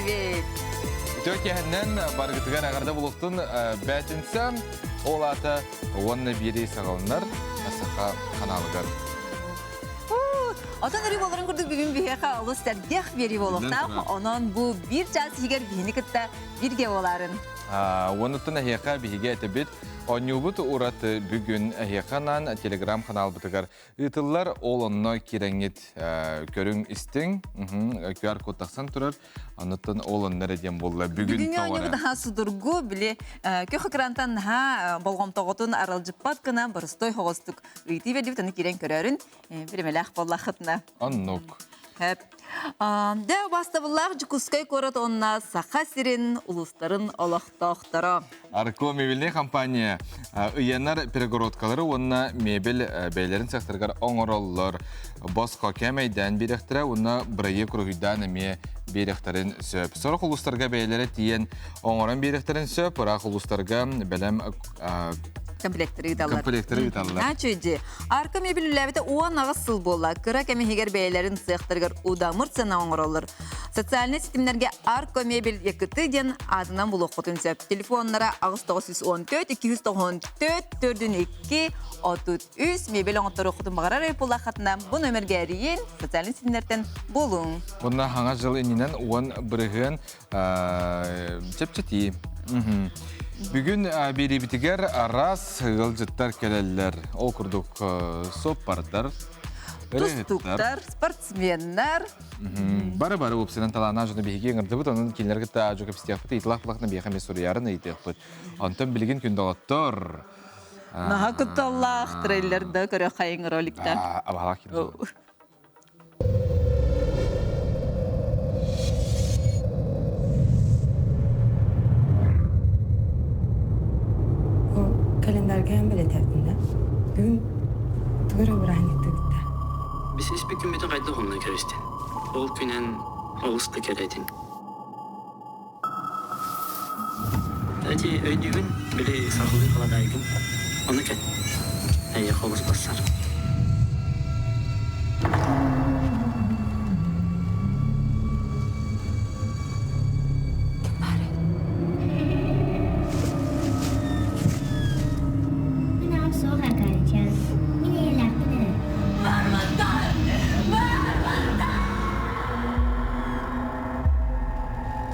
Привет! Үтүө киэһэннэн баргытыгар аҕарда булуктун бээтинсэ ол аата уонна биэри саҕаланар Саха ханаалыгар. Отон өрүү боларын курдук бүгүн биһиэхэ олус сэргэх биэрии буолуохтаах. Онон бу биир чаас иһигэр биһини кытта бирге буоларын. Уонуттан эһиэхэ биһиги этибит. Оонньуубут ураты бүгүн эһиэхэ анаан телеграм-ханаалбытыгар Ыытыллар ол онно киирэҥҥит көрүҥ истиҥ QR код тахсан турар оннуттан ол онно эрэ диэн буолла бүгүн Бүгүҥҥү оонньуубут наһаа судургу били көх экрантан наһаа болҕомтоҕутун аралдьыппат гына боростой хоҕостук ыйытыы бердибит аны киирэн көрөөрүн биримэлээх буоллаххытына оннук Хэп. Дэ убаастабыллаах Дьокуускай куорат уонна Саха сирин улуустарын олохтоохторо. Арко мебельнай компания ыйанар перегородкалары уонна мебель бэйэлэрин сахтарыгар оҥороллор. Босхо кэмэйдээн биэрэхтэрэ уонна бырайыак уруһуйдаан эмиэ биэрэхтэрин сөп. Сорох улуустарга бэйэлэрэ тиийэн оҥорон биэрэхтэрин сөп, ыраах улуустарга бэлэм Комплекторы ыыталлар. Комплекторы ыыталлар. Ачыйдьи. Арка мебель үлэлээбитэ 18 сыл буолла. Кыра кэм иһигэр бэйэлэрин сыахтарыгар удамыр сыана оҥороллор. Социальнай ситимнэргэ Арко мебель ЯКТ диэн аатынан булуоххутун сөп. Телефоннара 8914 294 402 33 мебель оҥотторуоххутун баҕарар буоллаххытына бу номергэ эрийин социальнай ситимнэртэн булуҥ. Уонна хаҥас жыл иннинэн 10% чэпчэтии. Бүгүн биэриибитигэр араас ыалдьыттар кэлэллэр. Ол курдук суоппардар, Тустууктар, спортсменнар. Бары-бары уопсайынан талааннаах дьону биһиги ыҥырдыбыт, онон кинилэр кытта аадьу кэпсэтиэхпит, ыйытылаах булахна биһиэхэ эмиэ суруйарын ыйытыахпыт. Онтон билигин күндолоттор. Наһаа кутталлаах трейлерда көрө хайыҥ роликта. Абаалаах кино. Календарьга бэлэтэрдинэ бүгүн тугу эрэ бырааһынньыктыыбыт да Бисиспит күммүтүн хайдах умнан кэбистин? Ол күнэн олус да кэрэтин. Эти өйдүүбүн, били сахалыы халадаайгын. Ону кэт. Эйиэхэ олус барсар. Ким баарый? Мин аҕам суох Аркадьичаан. Мин ийэлээхпин эрэ.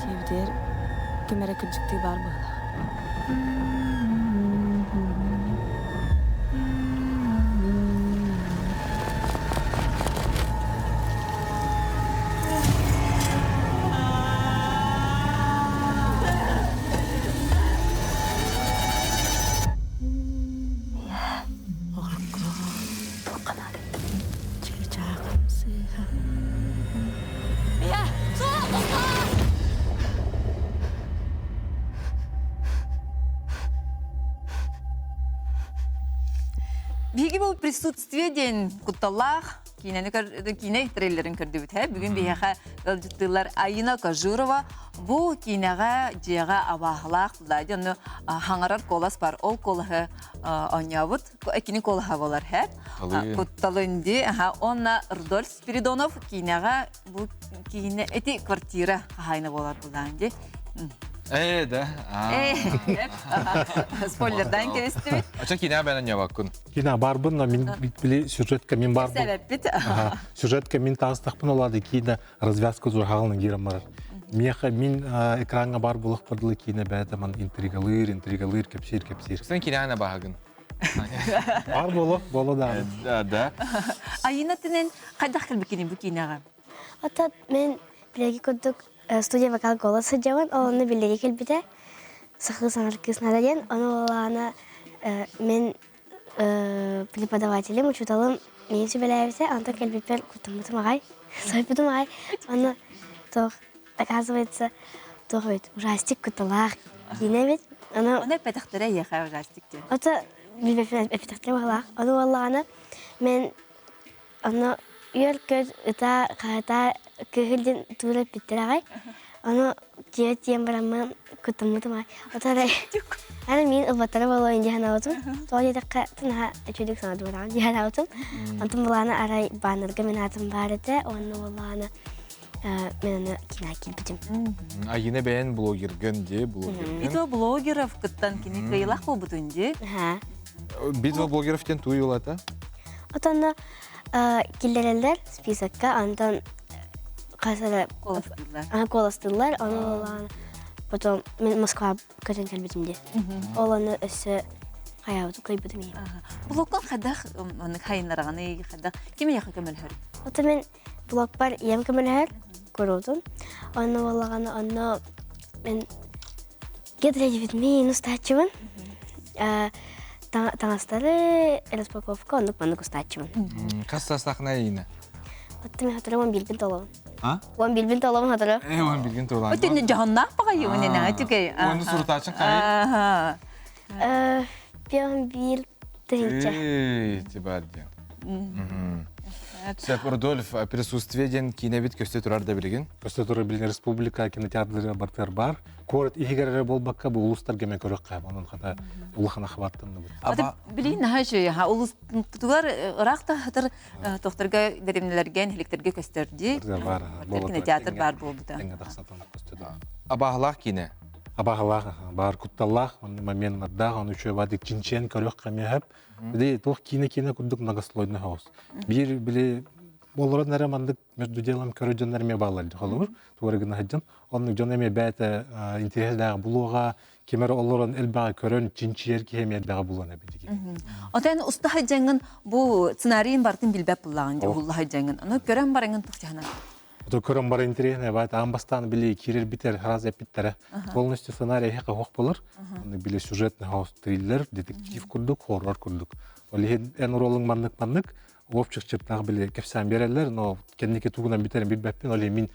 Дьиэбитигэр ким эрэ кырдьыктыы баар быһыылаах. Чыычааҕым сыыһа. Биһиги бұл присутствие диэн кутталлаах киинэни киинэ трейлерин көрдүбүт һэ. Бүгүн биһиэхэ ыалдьыттыылар Айина Кожурова бу киинэҕэ дьиэҕэ абааһылаах булла онну хаҥарар куолас бар. Ол куолаһы оонньообут кини куолаһа буолар һэ. Кутталын ди. Онна Рудольф Спиридонов киинэҕэ бу киинэ эти квартира хаһаайына буолар булаан ди. Ээ да. Спойлердаан кэбистибит. Ача кинэ бэнэн ньабаккын. Кинэ барбын, но мин били сюжетка мин барбын. Сэбэппит. Сюжетка мин таастахпын олады киинэ развязка зурхаҕын киирэн барар. Миэхэ мин экраҥҥа бар булах бардылы киинэ бэйэтэ ман интригалыыр, интригалыыр, кэпсиир, кэпсиир. Сен кинэҕэ баһагын. Бар боло, боло да. Да, да. Айына тинен хайдах кэлбиккини бу киинэҕэ? Оттон мен билэги курдук студия вокал голос сылдьабын, ол онно билиги кэлбитэ. Сахыы саҥар кыыс надо диэн, ону буоллаҕына мен преподавателим, учууталым миигин сүбэлээбитэ, онтон кэлбиппэр куттаммытым аҕай, сойбутум аҕай. Ону туох, оказывается, туох эбит, ужастик кутталаах киинэ эбит. Ону Ону эппэтэхтэрэ эйиэхэ ужастик диэн. Ото билбэппин эппэтэхтэрэ баҕалаах. Ону буоллаҕына мен Ону үөр-көт ытаа, хаһытаа кыыһыр диэн туура эппиттэр аҕай. Ону дьиэ тиийэн бараммын куттаммытым аҕай. Ото эрэ аны миин ылбаттара буолуо дии санаабытым. Тоҕо диэтэххэ наһаа үчүгүйдүк санаабытым дии санаабытым. Онтон былаана арай баннерга мин аатым баар этэ уонна буоллаҕына Мен аны кино киирбитим. Айына бэйэн блогергын дии, блогергын. Битва блогеров кыттан кини кыйылах буолбутун дии. Битва блогеров диэн туй улата? Отонно киллэрэллэр списокка, онтон хас эрэ Куоластыыллар. Куоластыыллар, ону потом мен Москва көтөн кэлбитим дии. Ол аны өссө хайаабытым кыйбытым иһин. Блоккун хайдах маннык хайыннараҕыный, хайдах ким эйиэхэ көмөлөһөр? Ото мен блокпар ийэм көмөлөһөр, куруутун. Онно буоллаҕына онно мен гидроевит мин устааччыбын. Таҥастары распаковка оннук маннык устааччыбын. Хас саастаахына Ирина? Отто мен хатыры 11-бин толобун. А? 11-бин толобун хатыры. Э, 11-гин толобун. Өтүнү дьоһуннаах баҕайы үнэнэ түгэй. Оны сурутаачын қай? 11 тыһынча. Эй, тибар диэн. Сөп, Рудольф, присутствие диэн киинэбит көстө турар да билигин? Көстө турар билигин республика кинотеатрдара бартыгар бар. Куорат иһигэр эрэ буолбакка, бу улуустарга эмэ көрүөххэ, онон хата улахан ахыбаттанныбыт. Билигин наһаа үчүгэй, улуустугар ыраах да хатыр тохторго дэримнэлэргэ, нэһиликтэргэ көстөр дии. Бар, кинотеатр бар буолбута. Абааһылаах киинэ. Абааһылаах, бар кутталлаах, моменнардаах, оны үчүгэй баадык чинчийэн көрүөх хэмиэхэп. Били туох киинэ-киинэ курдук многослойный хаос. Биир били олорон эрэ маннык между делом көрө дьоннор эмиэ бааллар холобур тугу эрэ гына сылдьан оннук дьон эмиэ бэйэтэ интэриэстээҕи булуоҕа ким эрэ олорон элбэҕи көрөн чинчийэр киһи эмиэ элбэҕи булуон эбит Отон уста сылдьаҥҥын бу сценарийын барытын билбэт буллаҕын дьэ уһулла сылдьаҥҥын ону көрөн бараҥҥын туох дьаһанан Ото көрөн бара интэриэһинэй баат аан бастаан били киирэр битэр хараас эппиттэрэ полностью сценарий эһиэхэ суох болар били сюжетный хаос триллер детектив курдук хоррор курдук ол иһин эн оруолуҥ маннык маннык общих чертах били кэпсээн биэрэллэр, но кэнники тугунан бүтэрин билбэппин, ол мин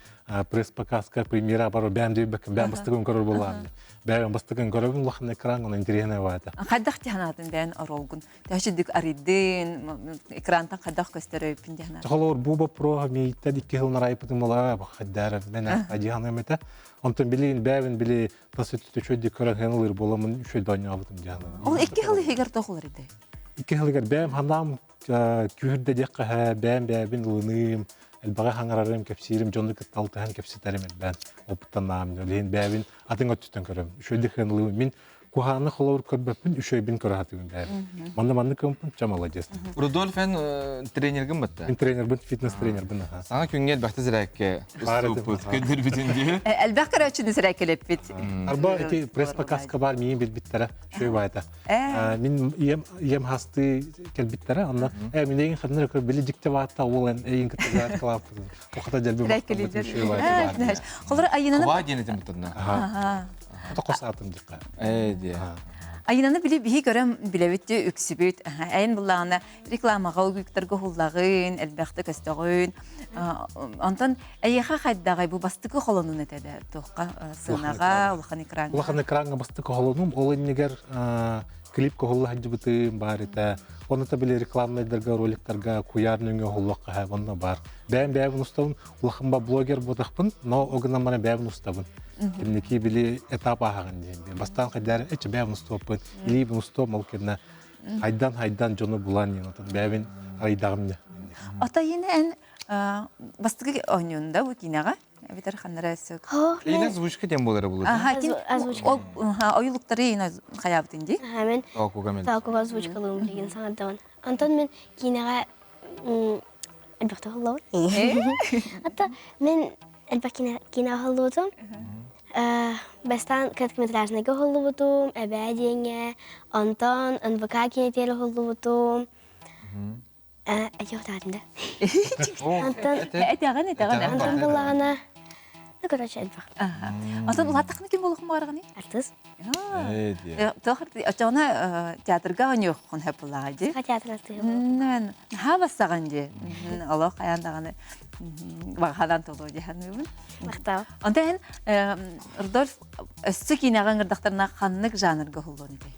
пресс-показка премьера барар бэйэм да билбэккин, бэйэм бастакын көрөр буоллаҕым. Бэйэм бастакын көрөбүн улахан экран, онон интэриэһинэй баата. Хайдах тиһанаатын бэйэн оролгун? Төһө арыйдын, экрантан хайдах көстөрөйпүн диһанаатын? Холобур, бу боппуруоһа мииттэн икки сыл нарайпытым буолара, хайдаар мен адьыһаныам этэ. Онтон билигин бэйэбин били тас өттүтэ үчүгэйдик көрөн хыналыыр буоламмын үчүгэй донньообутум диһанаатын. Ол икки сыл иһигэр тоҕулар итэй? Икки сылыгар бэйэм ханаам күүһүрдэ диэххэ бэйэм бэйэбин ылыныым, элбэҕи хаҥарарым, кэпсиирим, дьону кытта алтыһан кэпсэтэрим элбээн опыттаннаҕым. Ол иһин бэйэбин атын өттүттэн көрөм. Үчүгэйдик сыаналыыбын. Мин куһаҕаны холобур көрбөппүн, үчүгэйбин көрө сатыыбын бэйэбин. Манна маннык кымпын, ча молодец. Рудольф эн тренергин бытта? Мин тренербин, фитнес-тренербин. Саҥа күҥҥэ элбэхтэ зирээккэ устууппут, көндөрбүтүн дии. Элбэх көрөөччүнү сирээккэлэппит. Арба ити пресс-показка бар миин билбиттэрэ, үчүгэй баайта. Мин ийэм ийэм хастыы кэлбиттэрэ онно э мин эйигин ханна эрэ били дьикти баатта уол эн эйигин кытта заат кылааппытын охата дьэлби Холор айынаны Куба диэн этим бутунна. Токос атым дикка. Э диэ. Айынаны били биһи көрөн билэбит үксүбүт. Эйин буллаҕына рекламаҕа угуктарга уһуллаҕын, элбэхтэ көстөҕүн. Онтон эйиэхэ хайдаҕай бу бастакы холонун этэ туохха сыанаҕа, улахан экраҥҥа. Улахан экраҥҥа бастакы холонум ол иннигэр клип куһулла сылдьыбытым баар этэ. Оны та били рекламнайдарга, роликтарга куйаар нөҥүө уһуллуохха һэ онно бар. Бэйэм бэйэбин устабын, улахан ба блогер буотахпын, но ол гынан баран бэйэбин устабын. Кэнники били этап ааһаҕын диэн. Бастаан хайдаар эчи бэйэбин устуоппун, илиибин устуом ол кэннэ хайдан-хайдан дьону булан диэн отон бэйэбин арыйдаҕым дьэ. Ата эн бастакы оонньуунда бу киинэҕэ эбэтэр ханнара өссө Ийна озвучка диэн буолара булута. Аха, кин Озвучка. ойулуктары ийна хайаабытын дии. Аха, мен Тоокуга мен. Тоокуга озвучкалыым билигин саҥардабын. Онтон мен киинэҕэ элбэхтэ уһуллабын. Ата мен элбэх киинэ уһуллубутум. Бастаан короткометражныйга уһуллубутум, Эбээ диэҥҥэ, онтон НВК киинэтигэр уһуллубутум. Этиэхтаатым да. Онтон Этэҕин, этэҕин. Онтон буллаҕына, ну, короче, элбэх. Онтон улааттаххына ким буолуоххун баҕараҕыный? Артыыс. Туох оччоҕуна театрга оонньуоххун сөп буоллаҕа дии. Саха театрын артыыһа буолуом. Наһаа бассаҕын дии. Олох хайаан даҕаны баҕадан толуо дии саныыбын. Махтал. Онтон эн Рудольф өссө киинэҕэ ыҥырдахтарына ханнык жанрга уһуллуон этэй?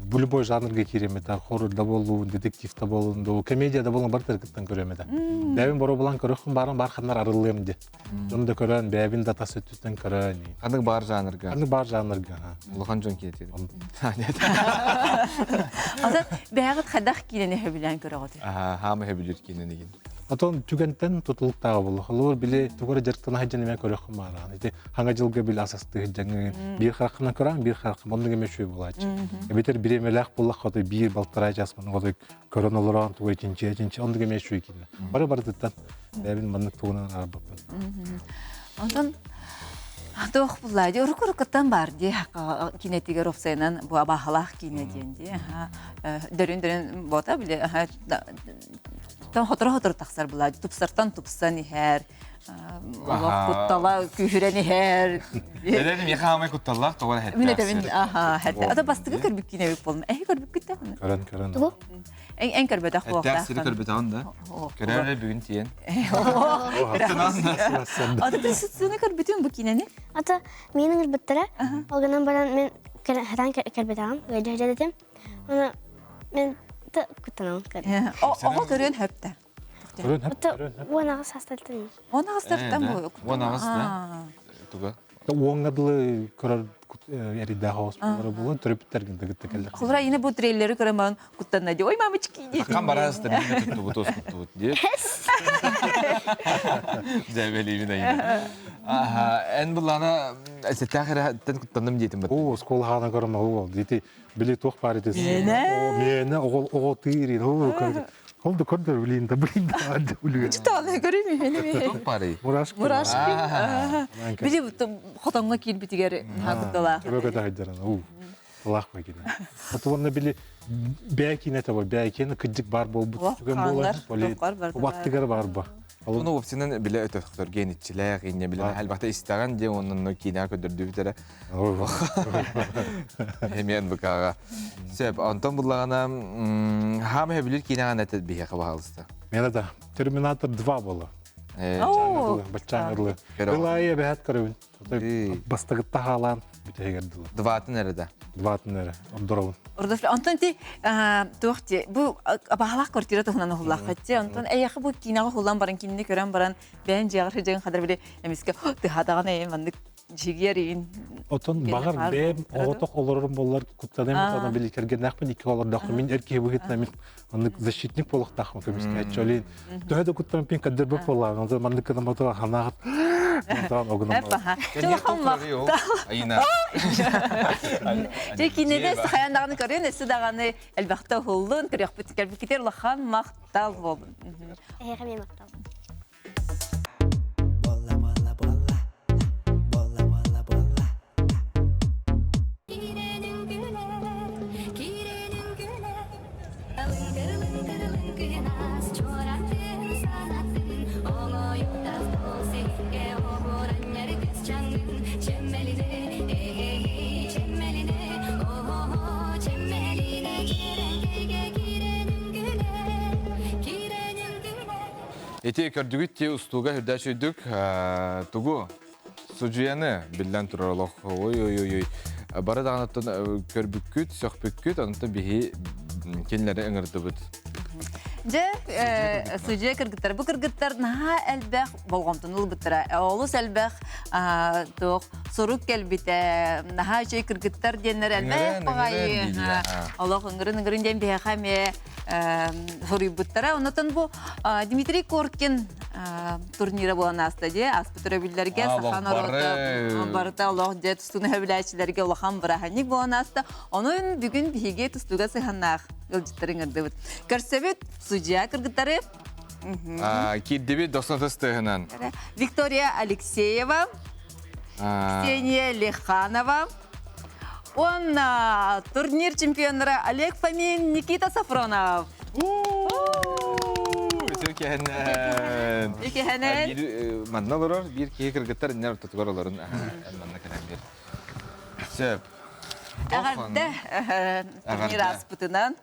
Бу любой жанрга киириэм этэ. Хоррор да буоллун, детектив да буоллун, да комедия да буоллун барытын кыттан көрүөм этэ. Бэйэбин боруобалаан көрүөххүн баарым баар ханнар арыллыам ди. Дьон да көрөн, бэйэбин да тас өттүттэн көрөн. Ханнык баар жанрга? Ханнык баар жанрга. Улахан дьон киинэтин. Атын бэйэҕит хайдах киинэни сөбүлээн көрөҕүт? Хаама сөбүлүүр киинэнигин. Отон түгэнтэн тутулуктааҕа буолла. Холобур, били тугу эрэ дьарыктана сылдьан эмиэ көрүөххүн баҕараҕын. Ити хаҥа дьылга били асастыы сылдьаҥҥын биир хараххынан көрөҕүн, биир хараххын оннук эмиэ үчүгэй буолааччы. Эбэтэр бириэмэлээх буоллахха отой биир балтараа чаас маннык отой көрөн олороон тугу чинчийэ чинчийэ оннук эмиэ үчүгэй киинэ. Бары барытыттан бэйэбин маннык тугунан араарбаппын. Онтон туох булла дии урук уруккуттан баар дии киинэтигэр опсайынан бу абааһылаах киинэ диэн дии дөрүн дөрүн бота били тон хотору-хотору тахсар була тупсартан тупсан иһэр олох куттала күүһүрэн иһэр Эдэр миэхэ аамай кутталлаах тоҕо эрэ Мин этэбин аха хэтте ата бастыгы көрбүт киинэ эбит болм эһи көрбүккүт да Көрөн көрөн. Тугу? Эн эн көрбөтөх Эттээх сири көрбөтөҕүн да. Көрөр бүгүн тиийэн. Ата присутствиены көрбүтүн бу киинэни? Ата миин ыҥырбыттара. Ол гынан баран мен хатан кэлбэтэҕим. Ыалдьа этим. Оны мен куттанабын көрө. Оҕо көрүөн хөптө. Көрүөн хөп. 18 саастартан. 18 саастартан бу. 18 да. Туга. Уоҥҥа дылы көрөр эрийдээх оҕус буолан төрөппүттэргин да кытта кэллэх. Холура ини бу трейлери көрөн баран куттанна ди. Ой, мамочки ди. Кам бараастар мин туттубут, туттубут ди. Дьэбэлиибин айын. Аха, эн булана сэттээх эрэ куттанным диэтим бат. Оо, оскуола хаана көрөм ол дити били туох баар ити. Миэнэ. Миэнэ оҕол оҕо тыырин. Ол да көрдөр билин да билин да үлүгэр. Чытааны көрүм миэнэ. Туох баарый? Мурашки. Мурашки. Били хотоҥҥо киирбитигэр кутталаах. Төбө көтө хайдаран. Уу. Лаах бакина. Отуонна били бэйкине таба бэйкине кыдьык бар болбут түгэн буолар. Убаттыгар бар ба. Ону опсинан биле өтөхтөр генитчилээх инне биле халбата истэҕэн диэн оннонно киинэ көдөрдүбүт эрэ. Эмиэн быкаҕа. Сөп, онтон буллаҕына хаама хөбүлүр киинэҕин этет биһиэхэ баһалыста. Мена да Терминатор 2 было. Баччааҥырлы. Ылайы бэһэт көрөбүн. Бастагытта хаалаан бүтэһигэр дылы. Дватын эрэ да. Дватын эрэ. Ордоробун. Ордофле. Онтон ти туох ти бу абаһалаах квартира туһунан уһуллааххатти. Онтон эйэхэ бу киинэҕэ уһуллан баран кинини көрөн баран бэйэн дьиэҕэр сыдьан хадar били эмискэ тыһаатаҕын эйэн маннык дьигиэр иин. Отон баҕар бэйэм оҕотох олорорум боллар куттаным тана били кэргэннээхпин икки олордохпун мин эр киһи быһыытынан мин маннык защитник буолуохтаахпын көмүскээччи олин төһө да куттанан пин каддырбыт буоллаҕын онтон маннык гынан мотура ханаахыт онтон огунан Айына. Дьэ кинини сахайан даҕаны көрүн, өссө даҕаны элбэхтэ уһуллун, көрүөхпүт кэлбиккитигэр улахан махтал буоллун. Эһиэхэ эмиэ махтал. Ити көрдүгүт ти устууга үрдэ сүрдүк тугу судьуйаны биллэн турар олох ой ой ой ой бары даҕаныттан көрбүккүт сөхпүккүт онтон биһи кинилэри ыҥырдыбыт. Дьэ, судьуйа кыргыттар. Бу кыргыттар наһаа элбэх болҕомтону ылбыттара. Олус элбэх туох сурук кэлбитэ. Наһаа үчүгэй кыргыттар диэннэр элбэх баҕайы. Олох ыҥырын-ыҥырын диэн биһиэхэ эмиэ суруйбуттара. Онотон бу Дмитрий Коркин турнира буолан ааста дии. Ааспыт өрөбүллэргэ саха норуота барыта олох дьэ тустууну сөбүлээччилэргэ улахан бырааһынньык буолан ааста. Онон бүгүн биһиги тустууга сыһаннаах ыалдьыттары ыҥырдыбыт. Көрсөбүт судья кыргыттары. Киирдибит дохсун тыстыһынан. Виктория Алексеева, Ксения Леханова, уонна турнир чемпионнара Олег Фомин, Никита Сафронов. Үтүө Үкэһэнэн. Манна олорор биир киһи кыргыттар иннер ортотугар олорун манна кэлэн биир. Сөп. Эҕэрдэ турнир ааспытынан.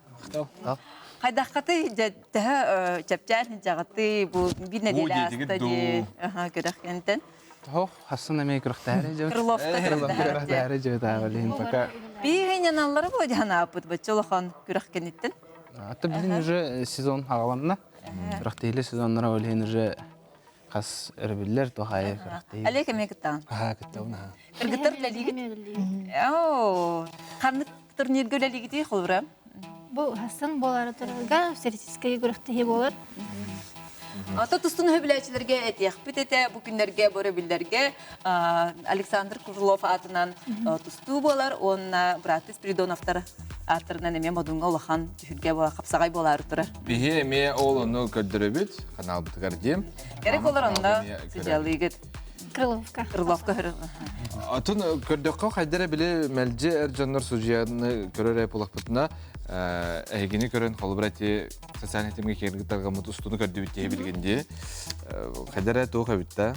Хайдаххаты төһө чэпчээн дьаҕаты бу биир нэдиэлэ ааста дии көрөх кэнтэн. Тоһох хассын эмиэ күрэхтэһэри дьыбыт. Крыловка күрэхтэһэри дьыбыт аабалиин пока. Биир бу дьанааппыт бачча улахан күрэх кэнниттэн. Ата билин уже сезон аҕаланна. Күрэхтэһиилэ сезоннара ол иһин уже хас өрөбүллэр туохайы күрэхтэһии. Олег эмиэ кыттаҕын. Аха кыттабын аха. Кыргыттар үлэлиигит? Оо, ханнык турнирга үлэлиигитий холобура? Бу хассын буолары турарга всероссийскай күрэхтэһии буолар. Ата тустун хөбүлээчилэргэ этиэхпит этэ, бу күннэргэ, бу өрөбүллэргэ Александр Крылов аатынан тустуу буолар уонна бырааты Спиридоновтар ааттарынан эмиэ Модуҥҥа улахан түһүлгэ буола хапсаҕай буолаары турар. Биһи эмиэ ол ону көрдөрөбүт ханаалбытыгар диэм. Керек олор онно сыдьалыыгыт. Крыловка. Крыловка. Атын көрдөххө хайдара били мэлдьи эр дьоннор судьуйаны көрөр ээ булахпытына эһигини көрөн холобура ити социальный тимге киэргит таргаммыт устуну көрдүбүт дии билигин дии. Хайдара туох эбит да?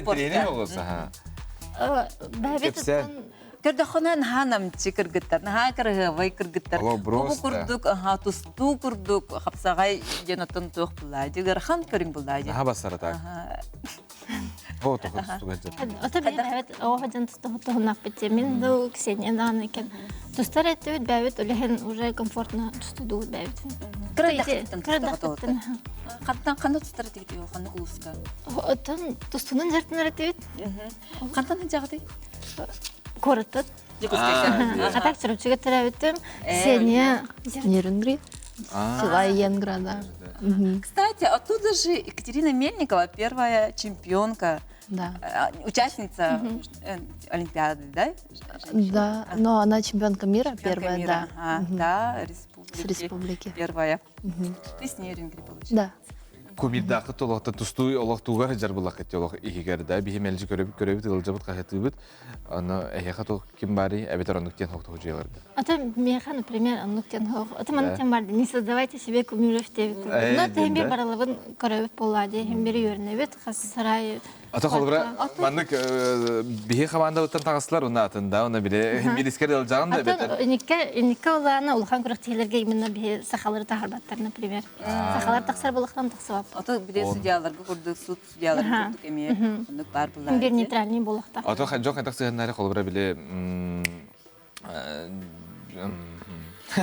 Тренинг олуса. Бэбит Көрдөххүнэ наһаа намчы кыргыттар, наһаа кырыһыабай кыргыттар. Бу курдук, аха, тустуу курдук хапсаҕай диэн оттон туох буллаа дии, ыарахан көрүҥ буллаа дии. Наһаа бассара так. О, тоҕо тустуга Ото бэбит оҕо дьон туһуннахпыт мин бу Ксения даҕаны екен тустар этибит бэбит үлэһин уже комфортно тустудуут бэбит. Кырадахпыттан. Хантан ханна тустар этигит ханна улууска? Оттон тустунан жартынар этибит. Хантан сылдьаҕытый? Куораттан. Дьокуускайга. А так Чурапчыга төрөөбүтүм. Ксения Нерюнгри. Села Енграда. Кстати, оттуда же Екатерина Мельникова, первая чемпионка, да. участница Олимпиады, да? Да, но она чемпионка мира чемпионка первая, мира. да. А, да, республики. С республики. Первая. Ты с Нерюнгри получилась. Да. Кумирдаахы толохтон тустуу олохтуугар жарбылах олох иһигэр да биһи мэлдьи көрөбүт көрөбүт ылдьабыт хаһытыыбыт аны эһиэхэ туох ким баарый эбэтэр оннук диэн хохтохудьуйаларда Ата миэхэ, например, оннук диэн хоох. Ата маннык диэн барды не создавайте себе кумиров диэбит. Но тиһин бир барылыбын көрөбүт буоллаа дии, иһин бир үөрэнэбит, хас сарай Ата холобура маннык биһи хамаандабыттан таҕыстылар уна атында уна биле милискер ылдьаҕын да бетер. Иникке иникке улаана улахан күрэхтиилэргэ именно биһи сахалары таһарбаттар, например. Сахалар тахсар булахтан тахсыбап. Ото биле судьяларга курдук суд судьяларга курдук эмиэ оннук бар булар. Бир нейтральный булахта. Ото дьон хайдах сыһыннары холобура биле В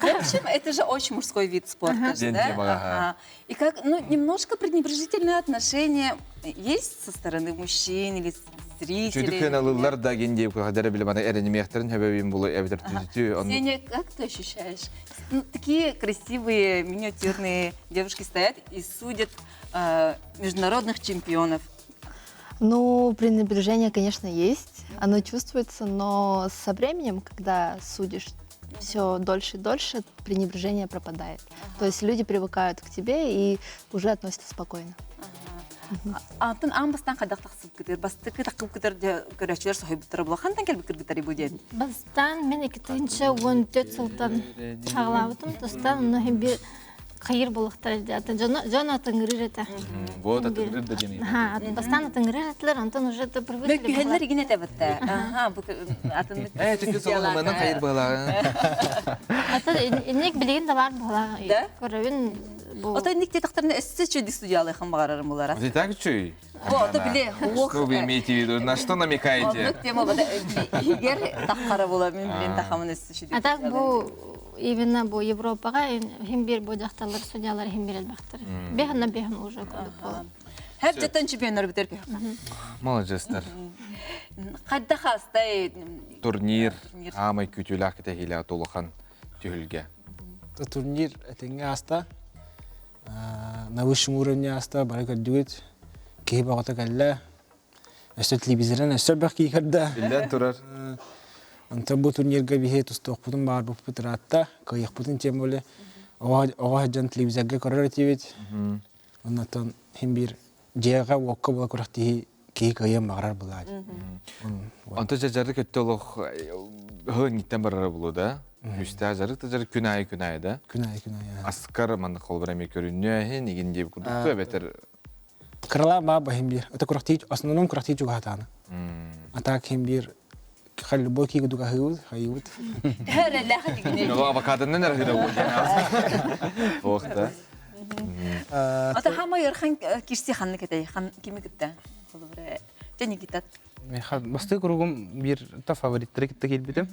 общем, это же очень мужской вид спорта, да? И как, ну, немножко пренебрежительное отношение есть со стороны мужчин или зрителей. Чүдүк хыналылар да гендиеп кадары биле мана эренимехтерин хөбөбүн булу эбитер түтүтү. Сеня, как ты ощущаешь? Ну, такие красивые миниатюрные девушки стоят и судят э, международных чемпионов. Ну, пренебрежение, конечно, есть, оно чувствуется, но со временем, когда судишь все дольше и дольше, пренебрежение пропадает. То есть люди привыкают к тебе и уже относятся спокойно. Антон аан бастаан хайдах тахсыбыккытыр, бастакы тахсыбыккытыр көрөөччүлэр соһуйбуттара була хантан кэлбиккитир бу диэн? Бастаан мен 2014 сылтан саҕалаабытым. Тустан онно иһин бир хайыр буолуохтара ата дьон атыҥырыр этэ. Вот атыҥырыр да диэн. Ха, бастаан атыҥырыр этилэр, онтон уже это привыкли. Мөккүһэллэр игин этэ Аха, бу атын Э, түкү солон манан хайыр быһалааҕын. Ата инник билигин да бар быһалааҕын. Да? Көрөбүн бу. Ото инник тетахтарына өссө чүйдүк судьялыахын баҕарарым булара. Вот и так чүй. Бу ото биле Что вы имеете в виду? На что намекаете? Оннук тема бада игер таххара була мен билен тахамын өссө чүйдүк. А так бу именно бу Европаға хим бир бу дьахталлар судьялар хим бир элбэхтэр. Бэһэн бэһэн уже курдук буолар. Хәп жаттан чемпионнар битер Молодецтар. Хайда хастай Турнир аамай күтүүлээх кэтэһиилээх улахан түһүлгэ. Турнир этэҥҥэ ааста. На высшем уровне ааста, бары көрдүгүт. Киһи бөҕөтө кэллэ. Өссө телевизорынан өссө элбэх киһи көрдө. Биллэн турар. Онтон бу турнирга биһи тустуохпутун баҕарбыппыт ыраатта. Кыайыахпытын тем более оҕо сылдьан телевизорга көрөр этибит. Оннотон хим биир дьиэҕэ уокка буола күрэхтиһии киһи кыайыан баҕарар былаан. Онто дьарык өттө олох һыҥиттэн барара булу да. Үстээх дьарык да дьарык күн аайы күн аайы да. Күн аайы күн аайы. Аскар маннык холбор эмиэ көрүннүө иһин игин диэбит курдук эбэтэр Кыралаах баа баһын биир. Это күрэхтии основном күрэхтии чугаһатааны. А так хим биир любой киги дугаһыыбыт, хайыыбыт. Ол авокадонан эрэ буол Ох да. Ата хама ярхан кирси ханны кетей хан кими кытта? Холобура Никита. Бастыы кругум биир та фавориттары кытта киирбитим.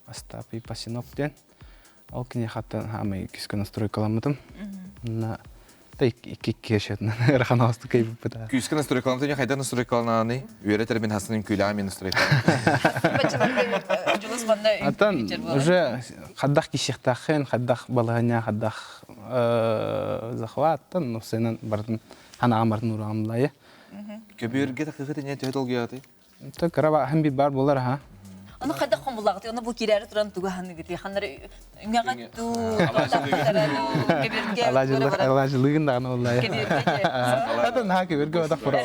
Остап и Пасинок диэн. Ол киниэхаттан хаамай күүскэ настройкаламмытым. На та икки кешетнан ырахан аастык кайбыппыта. Күүскэ настройкаламмытым хайда настройкаланааны? Үөрэтэр мин хасын күлэҕэ мен настройкаланааны. Дьулус Atan уже хаддах кишихтахын, хаддах балыһаня, хаддах захваттан, сенен бардын ханаан бардын ураамлайы. Көбүөргэ такыгыт ине төһө толгуяты? Та кыраба хам би бар болар ха. Аны хайдах хомуллагыт, оны бу кирәре туран тугу ханныгыт, ханнары үңәгә ту, кеберге, Алажылык, алажылыгын да аны оллай. Ата наха кеберге ода фура.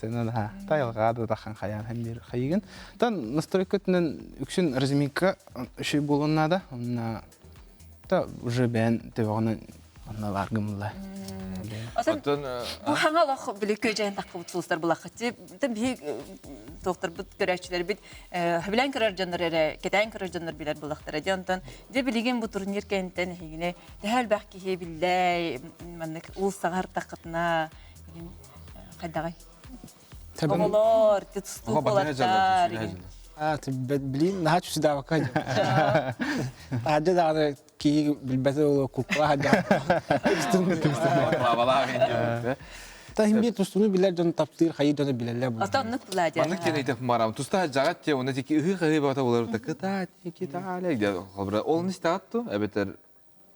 Сенен ха. Тайылга да тахан хаян хам бир хайыгын. Тан настройка түнен үксүн разминка үшүй болон надо. Онна та уже бән төбөгөнөн онна баргымла. Оттон бу хаңа олох били көжәйін таққыбыт сулустар булахытчы. Тем би доктор бут көрәчләр бит хәбилән көрөр жаннар эре, кетән көрөр жаннар билер булахтар. Дионтон де билеген бу турнир кентен хигине тәһәл бәх киһи билләй маннык ул сагар тақытна кайдагай. Оголор, тусту болаттар. А, блин, наха чүсү даа кай. Хадда дааны ки билбете ол кукла хадда. Та хим бир тустуну билер дьон таптыыр хайы дьону билеллер бу. Ата оннук була. Маннык тен айтып марам. Туста жагат те, оны теки ыхы хыхы бата болар та кыта кита алек де холбра. Ол не статту, эбетер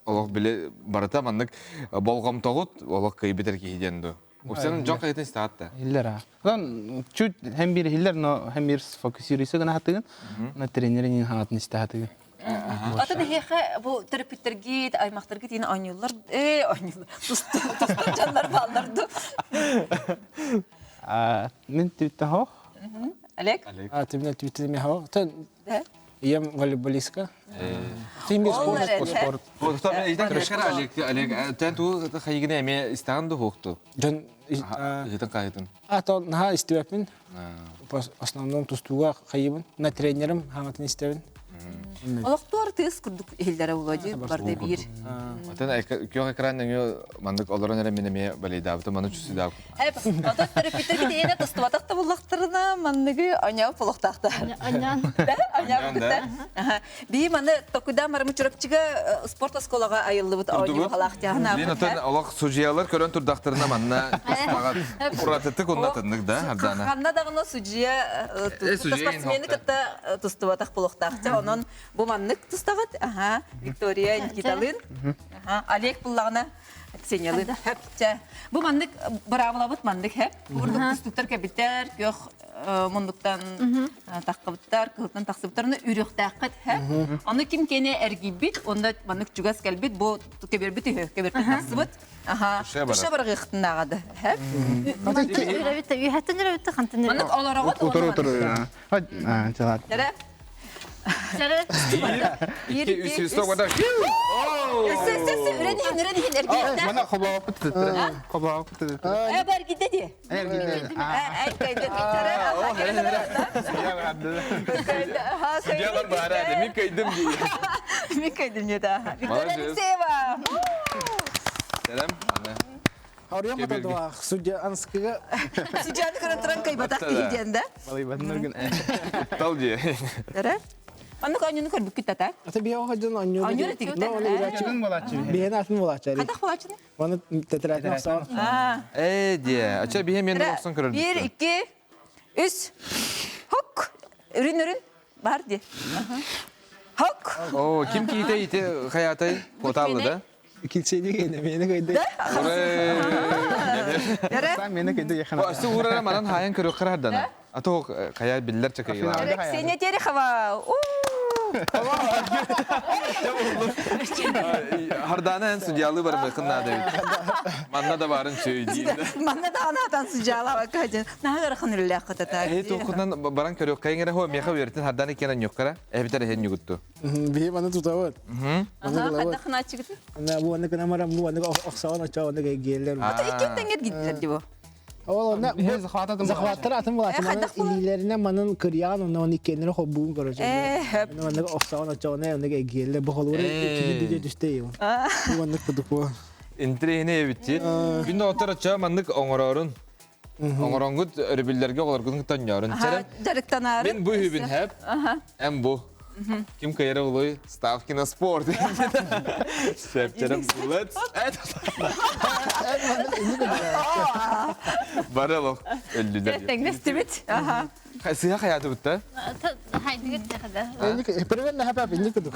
олох биле барата маннык болгом тогут, олох кыйбитер кихиденду. Упсенин жок кайтын статта. Хиллер а. Lan чуть hem bir хиллер, но hem bir фокусируйся гына хатыгын. На тренерин хатын истәхатыгын. Ата дехе бу терапевттерге, аймактарга тиин ойнуулар, ойнуулар. Тусту, тусту жандар балдарды. А, мен түттә хох. Олег? А, ты меня түттә ме хох. Тен Ем волейболистка. Тим бир спорт, спорт. Вот там иден көрөшкөр Олег, Олег, тен ту хайгыны эме истаганды хокту. Жон Ыгытын кайытын. А то наха истебепмин. В основном тустуга хайыбын. На тренерим хаңатын истебин. Олохтуар тыс курдук хиллere улоди барды бир. Отон көх экран нөңө мандык олорон эре менеме балейдабыты маны чүсүдап. Хеп, ото терапевттерге дейне тустубатакта буллактарына манныгы аняп болуктакта. Анян. Да, аняп кытта. Би маны токуда марымы чурапчыга спорт осколага айыллыбыт ойнуу халахтяна. Мен отон олох судьялар көрөн турдактарына манна тустагат уратытык оннатыннык да хардана. Ханна дагына судья спортсмени кытта тустубатак болуктакта. Онон бу маннык тустагат. Аха, Виктория Никиталын. Аха, Олег буллагына Ксениялын. Хепче. Бу маннык бравлабыт маннык хеп. Бурдук тустуктар кебиттер, көх мундуктан таққыбыттар, кылтан тақсыбыттарны үрөхтәққыт хеп. Аны ким кене эргибит, онда маннык чугас келбит, бу кебербит үһө, кебербит тақсыбыт. Аха. Туша баргыхтынагады. Хеп. Үрәбит, үйәттен үрәбит хантын. Маннык олорогот. Утур утур. А, чалат. Дәрә. Бир, iki, üç, üç, dört, Өссө, үрәнихин, үрәнихин эргиттә. Мана хобаа пытты. Хобаа пытты. Э, бар гидде ди. Э, кайда битәрә. Судьялар бары, мин кайдым ди. Мин кайдым не да. Виктория Алексеева. Сәлем, аны. Орьям да судья анскыга. Судьяны көрөн туран кайбатак дигән да. Тал ди. Дәрә. Аны канюны көрбүк китә. Ата бия охаҗан аню. Аню тигитә. Биһен атын булачы. Кадак булачы. Аны тетрадь оксан. Э, ди. Ача бихе мен оксан көрөр. 1 2 3 Хок. Үрүн үрүн. Бар ди. Хок. О, ким кийте ите хаятай поталды да? Килсене гене мени кайда. Дәрә. Мени кайда яхана. Асты урара манан хайын көрө кырардана. Ато кая биллер чакайла. Ксения Терехова. Хардана эн судьялы бар бакын да бит. Манна да барын сөйдейді. Манна да анатан судьяла бакадын. Нагар ханылла катата. Э токунан баран көрө кайыңара хо меха бертин хардана кенен юккара. Эбитер хен югутту. Бие маны тутабыт. Ага, кадда хана чыгыты. Ана бу аны кына бу аны оксаган ача аны геллер. Ата икки теңгер гиттилер диbo. Ол она захваттар атын булачы. Илилерине манын кырьян, оны оны кенере хобуун короче. Аны аны оксаган ача аны аны геллер бу холур киги диде түстей. Бу аны кудуку. Интрейне битти. Күндө отор ача маннык оңорорун. Оңоронгут өрүбүллерге олоргун тоннорун. Жарыктанары. Мен бу хүбүн хеп. Эм бу. Ким кайра улой ставки на спорт. Септерем let's. Баралов өлдүлөр. Теңнестибит. Аха. Сыһа хайаатыбытта? Хайдыгыт тэхада. Примерно хапа инник кудук.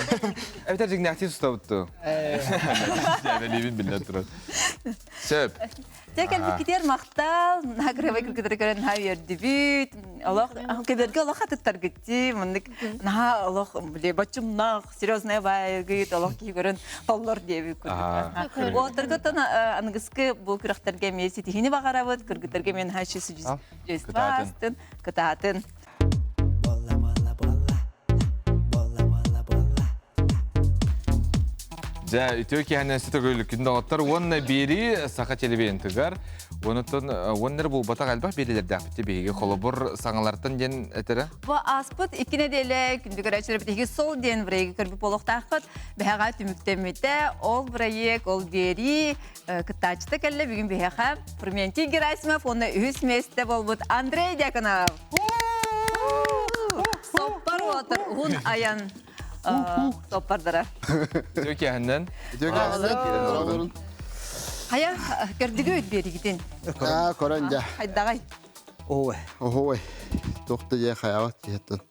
Эбэтэр дьиҥнээхтии тустабытту. Дьээбэлиибин биллэн турар. Сөп. Дьэ кэлбиккитигэр махтал, наһаа кырабай кыргыттары көрөн наһаа үөрдүбүт. Олох кэбэргэ олох атыттаргыт дии, маннык наһаа олох били боччумнаах, серьезная баайгыт, олох киһи көрөн толлор диэбит курдук. Уолаттаргыттан аныгыскы бу күрэхтэргэ эмиэ ситиһиини баҕарабыт, кыргыттарга эмиэ наһаа үчүгэй кытаатын. Дьэ, үтүө киһинэн сүтөгүлүккүн доҕоттор уонна биэрии саха телевидениетыгар онуттан уоннары булбатах элбэх биэриилэрдээхпит биһиги холобур саҥалартан диэн этэрэ. Бу ааспыт икки нэдиэлэ күндү көрөөччүлэр биһиги сол диэн бырайыгы көрбүт буолуохтааххыт. Бэһэҕэ түмүктэммитэ. Ол бырайыак, ол биэрии кыттааччыта кэллэ бүгүн биһиэхэ Фрументий Герасимов уонна үһүс миэстэ буолбут Андрей Дьяконов. Соппар уотар уһун айан Топпардара. Үтүө киэһэннэн. Үтүө киэһэннэн. Хайа, көрдүгүт биэригитин? Аа, көрөн дьэ. Хайдаҕай? Ой. Ой. Туох да дьэ хайаабат дьиэттэн.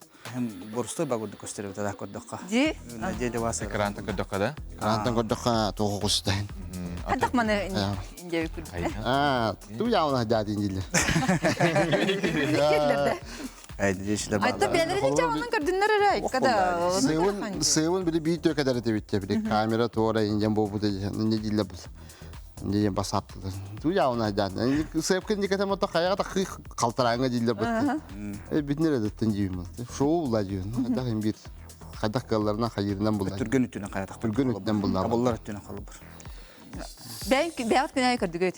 Борустой багурду көстөрөбүт адаах көрдөххө. Ди? Дьэ де васа. Экрантан көрдөххө да? Экрантан көрдөххө туох кустайын. Хайдах маны индиэби күрдү? Аа, ту яуна дядин дилер. Айта бээлэрин чаҕынан көрдүннэр эрэ айка да. Сыыбын сыыбын били биир төкөдөрө дебитте били камера туора инжен буолбута не дилле бу. Не басаптылар. Ту яуна жан. Сыпкын дикете мото хаяга та калтараңа дилле бу. Э битнере деттен жибим. Шоу була жибим. Хайдах им бир хайдах кылларынан хайырынан була. Түргөн үтүнэн хаятах. Түргөн үтүнэн була. Табыллар үтүнэн холбур. Бэйэн бэйэҕит күнэйэ көрдүгүт.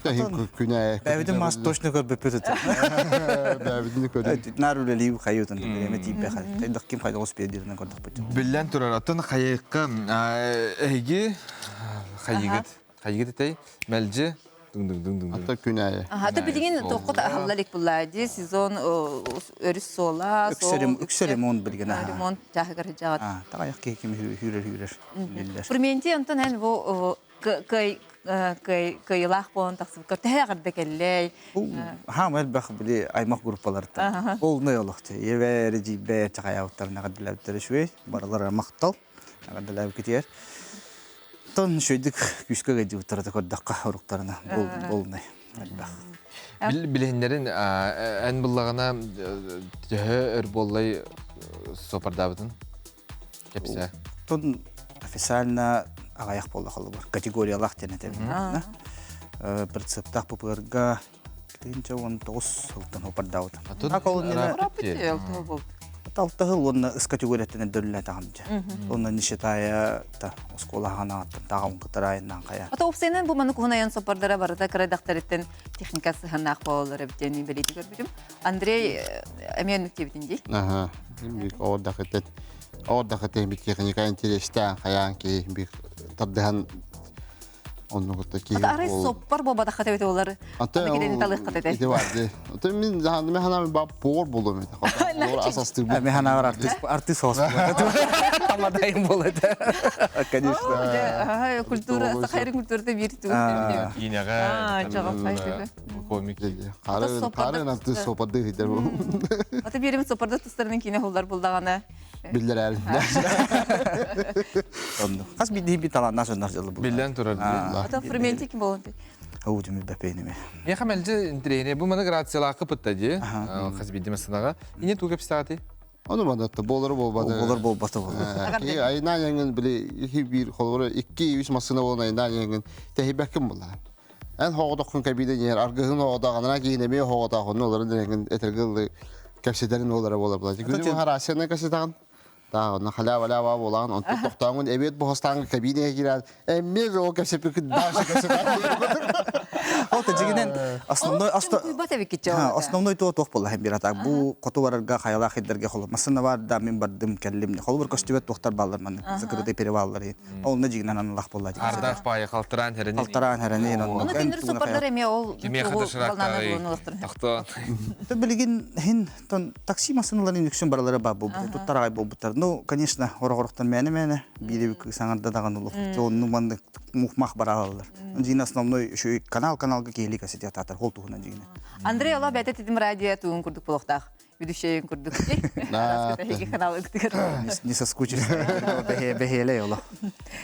Күнэ. Бэйбитин мас точно көрбөппүт этэ. Бэйбитин көрдүк. Нар үлэлиив хайытын биреме тииппе хай. Хайдах ким хайда успея дииринен көрдөхпүт. Биллэн турар, оттон хайыкка эһиги хайыгыт. Хайыгыт этэй мэлдьи дың дың дың дың. Ата күнәйе. Ата билигин тоққут аһалла илик булла ди сезон өрүс суола. Үксэ ремонт билген. Ремонт чаһыгар жаат. Тагаяк ким хүрер хүрер. Биллер. Фурменти онтон эн бу кый кый кыйылаах буолан тахсыбыкка төһө эҕэрдэ кэллэй? Хаам элбэх били аймах группаларыттан. Ол ной олохты. Ебер жибер чахаяуттарына гаддылабыттар шуй. Баралар мактал. Гаддылабы кетер. Тон шуйдык күскө гедиуттарда көрдөккө уруктарына бол болнай. Элбэх. Билиһиннэрин эн буллагана төһө өр буоллай сопардаабытын кэпсээ. Тон официально аҕыйах буолла холобур категориялаах диэн этэбин. Прицептаах ППРга 19 сылтан хопардаабыт. Алтаһыл уонна ыс категориятын өдөрүлэ тағамжа. Онна не считая та оскола ханааттан тағам кытарайынан қая. Ата опсайнан бу маны кухунайан соппардара барыта кырайдахтарыттан техника сыһаннаах буолалар эбитен бэлиэти көрбүтүм. Андрей эмиэ оннук диэбитин дии. Аха. Бик оордахытет. Оордахытет бик техника интереста хаян ки бик тардыхан оннугутта ки. Ата арай соппар буолбатахха эбит олар. Ата Аны кирини талыахха этэ. Ити барды. Ата мин заханды мен ханам ба пор болом это. Олар асасты бу. Мен ханагар артист артист хос болот. Тамадайым болот. Конечно. Культура, сахайрын культурата биир тугу. Кинеҕэ комик. Қарын қарын артист сопарды хитер бу. Ата биирим соппарда тустарынан кине холлар булдаҕана. Биллер әлі. Хас бидии би талааннаа соннар жылы бу. Биллэн турар. Ата ферменти ким болон. Хау түмү бэпэйнеме. Меха мэлдьи интириэһинэй бу маны грациялаахы пытта дии. Хас бидди масынаға. Ине туга кэпсэҕити? Ону мандатта болар болбады. Болар болбаты болар. Ки айна яңын били хи бир холбора икки үч масына болон айна яңын тэхибэккин була. Эн хоҕодоххун кабиде нер аргыһын хоҕодоҕанана киинеме хоҕодоохун оларын деңин этергыл кэпсэдэрин олара болар була. Күнү харасына кэсэтаҕын. Та онна халя валя ва болан он тохтоңун эбет бохостаң кабинеге кирен эмме жоо кэпсэппикин дашы кэпсэппикин. Ол тежигинен основной основной то тох болла хем бирата бу коту барарга хаяла хиддерге холо масына бар да мен бардым келлим холо бир көстүбөт тохтар баллар ман закрытый переваллар ол не жигинен аналах болла Ардах пай халтыран херени. Халтыран херени Оны күннөр соппардар эме ол Кимиэхэ балнаны буолун Тохто. Та билигин хин тон такси масыналарын үксүн баралары ба бу туттарагай болбуттар. Ну, конечно, орогорохтон мәне-мәне бири саңарда даган улук. Жолну манды мухмах баралар. Жин основной шу канал каналга кейли кассет ятатар хол туһунан жигине. Андрей ола бәтэ титим радио туун курдук булуктаах. бүдүшейін курдук. Эһиги каналыгытыгар. Не соскучишься. Бэһиэлэй олох.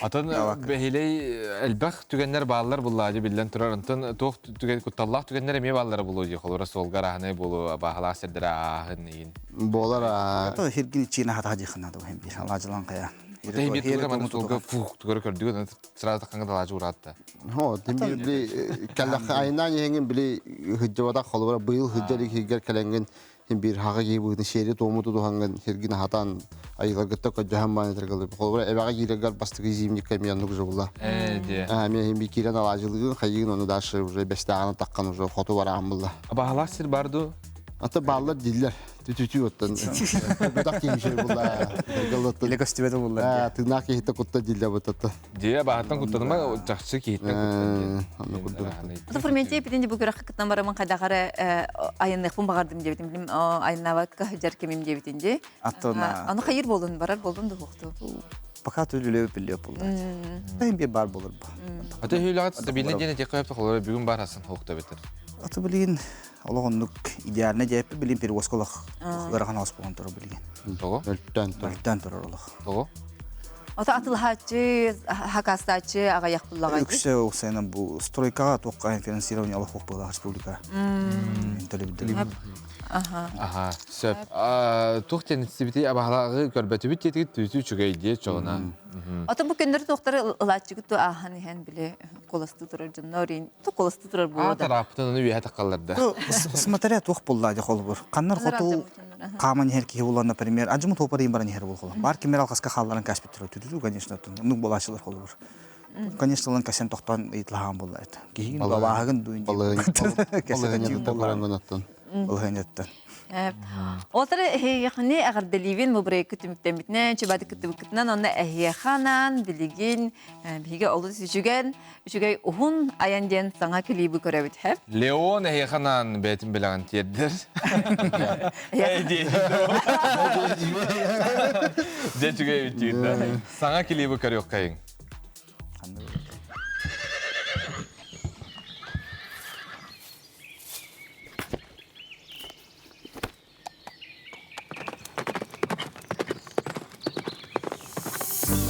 Атын бэһиэлэй элбэх түгэннэр бааллар буллаажы биллэн турар. Онтон туох түгэн кутталлаах түгэннэр эмиэ бааллара булуу дии. Холобура суолга араһынай буолуу, баахалаах сирдэрэ ааһын иин. Буолар. То хиргин чина хата хадихана да хем бир. Алажылан кая. Тэһи бир тугара маны суолга фух тугара көрдүгүт, сразу тахханга далаажы ураатта. Хо, тим били кэллэх айнаан иһэҥин били хыдьыбатах холобура быйыл хыдьар иһигэр кэлэҥҥин хин биир хаҕа киһи быһыытын сиэри туому тутуһаҥҥын хиргин аһатан айыларгытта көдьөһөн баан этэргэлэр холобура эбэҕэ киирэргэр бастакы зимникка эмиэ оннук уже була. Ээ дии. Аа, эмиэ хин бир киирэн алаадьылыгын хайыгын ону дальше уже бэстээҕинэн таххан уже хоту бараан булла. Абаһалаах сир бар дуу? Ата бааллар дииллэр. Түтүтүү оттон. Бутах киһи şey була. Илэ көстүбэтэ буллар. Тынаах киһитэ кутта дииллэр бутатта. Дьиэ баһаттан куттаныма чахчы киһиттэн куттан. Ото Фрументий эпитин бу күрэххэ кыттан барамын хайдах эрэ айанныахпын баҕардым диэбитим. Билим айаннаабакка сылдьар кэмим диэбитин дии. Аттона. Аны хайыр буолун барар буолдун дуһуохту. Пока түлүлү билиэ булла. Тайм бир бар болор бу. Аты хүлэҕит стабильный диэн этиэххэ сөп холоро бүгүн бар асын хуохта битер. Аты билигин олох оннук идеально диэппи билин перевозка олох ыарахан ос буолан турар билигин. Тоҕо? Өлтөн турар. Өлтөн турар олох. Тоҕо? Ото атылаһааччы, хакастааччы аҕыйах буллаҕа. Үксэ уксайна бу стройкаҕа туохха финансирование олох буолар республика. Төлөбүддэр. Аха. Аха, сөп. Туох диэн истибити абаһалааҕы көрбөтүбүт диэтигит түүтү үчүгэй диэ чоҕуна. Ото бу күннэр туохтары ылааччыгыт ааһан иһэн били куоластыы турар дьоннор ту куоластыы турар буолуо да. Тарааппытын ону үөһэ таххаллар да. Смотря туох булла дьэ холбур. Ханнар хоту хааман иһэр киһи буолан, например, ажымы туопарыйын баран иһэр буолхолор. Бар кимер алхаска хаалларан каспиттер түтүтү, конечно, нук болаачылар холбур. Конечно, лан касен тохтон ыйтлахан булла это. Киһигин балааһыгын дуин. Балыгын Балыгын Олтары эһиэхини эҕэрдэлиибин бу бырайыккы түмүктэммитинэн, чубады кыттыбыккытынан онно эһиэханан билигин биһиги олус үчүгэн, үчүгэй уһун айан диэн саҥа клиби көрөбүт хэп. Леон эһиэханан бэйэтин билэҕин тиэрдэр. Дьэ үчүгэй үтүүр. Саҥа клиби көрүөххэйиҥ.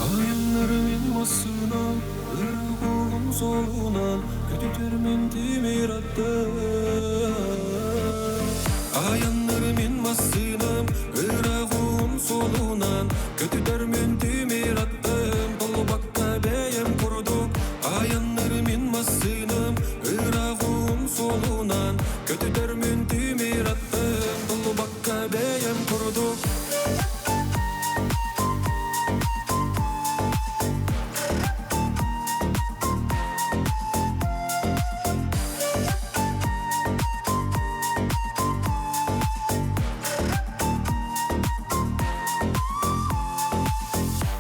Айаннарымын массынан, ырғығым солынан, Көтүтөрмүн тимир аттым. Айаннарымын массынан, ырғығым солунан, Көтүтөрмүн тимир аттым, Толубакка бэйэм курдук. Айаннарымын массыным, ырағым солунан, Көтүтөрмүн тимир аттым, Толубакка бэйэм курдук.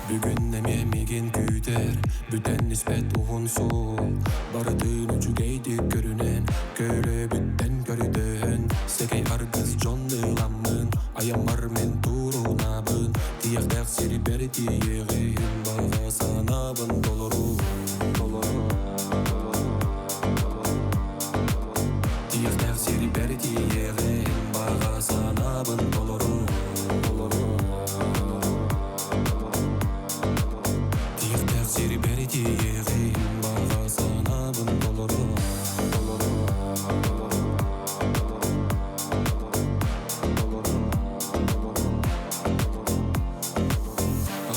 Бүгүн эмиэ мигин күүтэр, бүтэн испэт уһун суол. Барытын үчүгэйдик көрүнэн, көрөбүттэн көрдөһөн, Сэкэй аргыс дьон ыламмын, айаммар мин турунабын, Тиэхтээх сирбэр тиийиэҕим, баҕа санаабын толору, толору. Тиэхтээх сирбэр тиийиэҕим, баҕа санаабын толору, толору. Тиэхтээх сирбэр тиийиэҕим, баҕа санаабын толору, толору.